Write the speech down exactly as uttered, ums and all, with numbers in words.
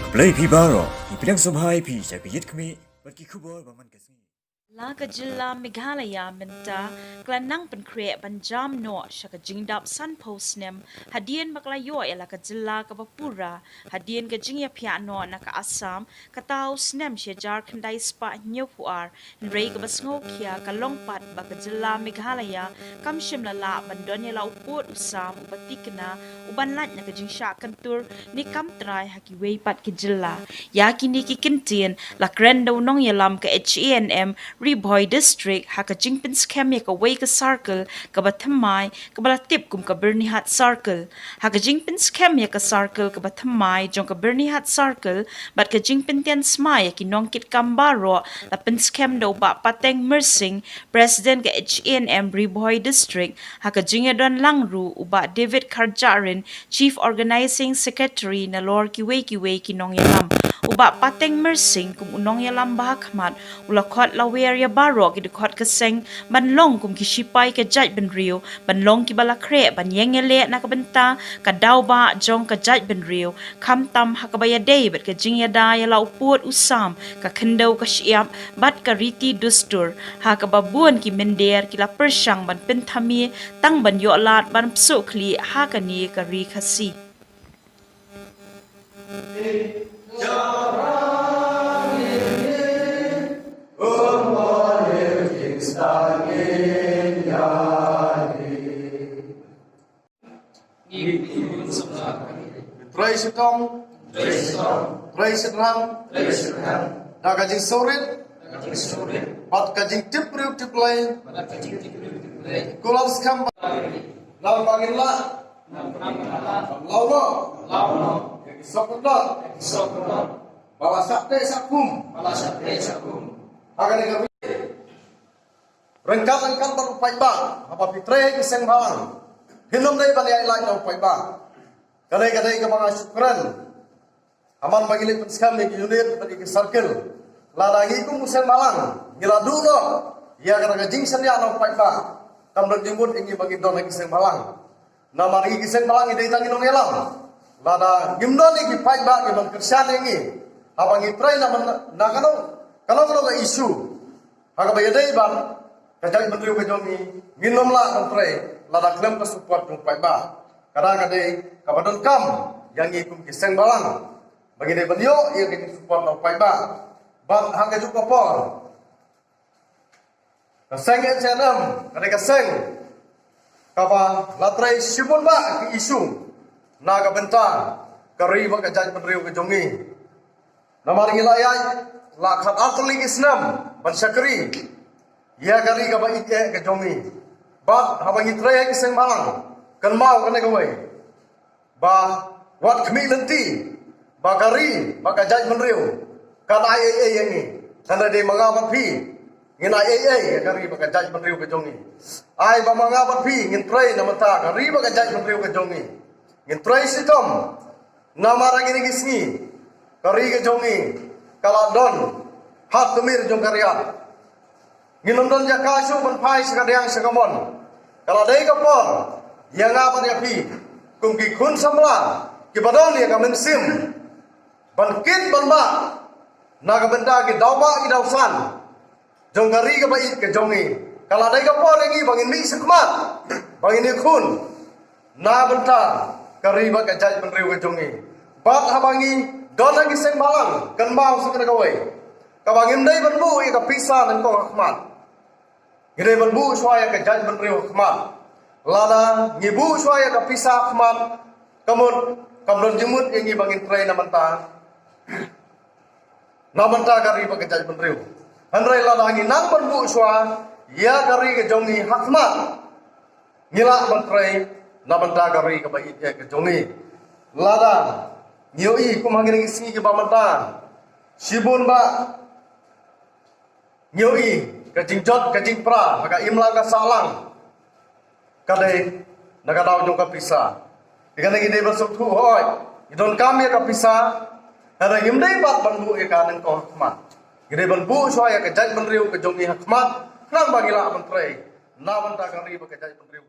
Blei phi baroh, ngi pdiang sngewbha ïa phi sha ka Ïit Khmih bad ki khubor ba man ka sngi. La ka jylla Meghalaya mynta ka la nang pynkhreh ban jam noh sha ka jingdap sanphew snem hadien ba ka la ïoh ïa la ka jylla kaba pura hadien ka jingïaphiah noh na ka Assam, kata u snem shi hajar khyndai spah hynñiewphew ar. Hynrei kaba sngewkhia ka long pat ba ka jylla Meghalaya kam shym la lah ban don ïa la u pud u sam uba thikna, uban lait na ka jingshah kyntur ne kam trai ha kiwei pat ki jylla. Ïa kine ki kyntien la kren da u nongïalam ka H A N M Ri Bhoi District ha ka jingpynskhem ïa kawei ka circle kaba thymmai, kaba la tip kum ka Byrnihat Circle. Ha ka jingpynskhem ïa ka circle kaba thymmai jong ka Byrnihat Circle bad ka jingpyntian smai ïa ki nongkitkam baroh, la pynskhem da u Bah Pateng Myrsing, President ka H A N M Ri Bhoi District, ha ka jingïadon lang ruh u Bah David Kharjahrin, Chief Organizing Secretary, nalor kiwei kiwei ki nongïalam. U Bah Pateng Myrsing kum u nongïalam ba ha khmat u la khot lawer ïa baroh ki dkhot ka seng ban long kum ki shipai ka jaitbynriew, ban long kiba la khreh ban ïeng ïaleh na ka bynta ka daw ba jong ka jaitbynriew, khamtam ha kaba ïadei bad ka jingïada ïa la u pud u sam, ka khyndew ka shyiap bad ka riti dustur, ha kaba bun ki mynder ki la pyrshang ban pynthame tang ban ïoh lad ban psuh khlieh ha kane ka ri Khasi. Trei shitom, trei shithrang, da ka jingsngewrit bad ka jingtip briew tip Blei, kular skhem ba nang ba ngin lah ban law noh ïa ki sohkordor ba la shah teh shah kum ha kane ka ri. Ryngkat ryngkat bad u paidbah, haba phi trei ha ki seng bhalang, phin ym dei ban ïaid lait na u paidbah. Ka dei, ka dei kaba nga shu kren ha man ba ngi leit pynskhem ïa ki unit bad ïa ki circle. Lada ngi kum u seng bhalang ngi la duh noh ïa kata ka jingshaniah na u paidbah, kam don jingmut ïa ngi ba ngi don ha ki seng bhalang. Namar ngi ki seng bhalang ngi dei tang ki nongïalam. Lada ngim don ïa ki paidbah kiban kyrshan ïa ngi haba ngi trei na man, na kano kano kano ka issue ha kaba ïadei bad ka jaitbynriew ka jong ngi, ngin ym lah ban trei lada khlem ka support jong u paidbah. Ka dang ka dei kaba donkam ïa ngi kum ki seng bhalang ba ngi dei ban ïoh ïa ka jingsupport na u paidbah. Bad ha kajuh ka por, ka seng H A N M ka dei ka seng kaba la trei shibun bah ki issue na ka bynta ka ri bad ka jaitbynriew ka jong ngi. Namar ngi la ïaid la khatar tylli ki snem ban shakri ïa ka ri kaba ïeit eh ka jong ngi. Bad haba ngi trei ha ki seng bhalang, kynmaw kane kawei, ba wat khmih lynti ba ka ri bad ka jaitbynriew kan ai ei ei ïa ngi. Hynrei dei ma nga bad phi ngin ai ei ei ïa ka ri bad ka jaitbynriew ka jong ngi. Ai ba ma nga bad phi ngin trei na bynta ka ri bad ka jaitbynriew ka jong ngi. Ngin trei shitom. Namar ha kine ki sngi ka ri ka jong ngi ka la don ha tmier jong ka riat. Ngin ym don jaka shuh ban phai sha kadiang sha kamon. Ka la dei ka por ïa nga bad ïa phi kum ki khun samla kiba don ïa ka mynsiem ban kit ban bah na ka bynta ki daw bah ki daw san jong ka ri kaba ïeit ka jong ngi. Ka la dei ka por ïa ngi ba ngin mih shakhmat, ba ngin ïakhun na bynta ka ri bad ka jaitbynriew ka jong ngi. Bad haba ngi don ha ki seng bhalang, kynmaw sa kane kawei, kaba ngim dei ban buh ïa ka pisa nyngkong ha khmat. Ngi dei ban buh shuwa ïa ka jaitbynriew ha khmat. Lada ngi buh shuwa ïa ka pisa ha khmat, ka mut kam don jingmut ïa ngi ba ngin trei na bynta na bynta ka ri bad ka jaitbynriew. Hynrei lada ngi nang ban buh shuwa ïa ka ri ka jong ngi ha khmat, ngi lah ban trei na bynta ka ri kaba ïeit eh ka jong ngi. Lada ngi ïohi kum ha kine ki sngi kiba mynta, shibun bah ngi ïohi ka jingjot ka jingpra ha ka imlang ka sahlang ka dei na ka daw jong ka pisa. Te kane ngi dei ban sngewthuh, hooid, ngi donkam ïa ka pisa, hynrei ngim dei pat ban buh ïa ka nyngkong ha khmat. Ngi dei ban buh shuwa ïa ka jaitbynriew ka jong ngi ha khmat, khnang ba ngi lah ban trei na bynta ka ri bad ka jaitbynriew.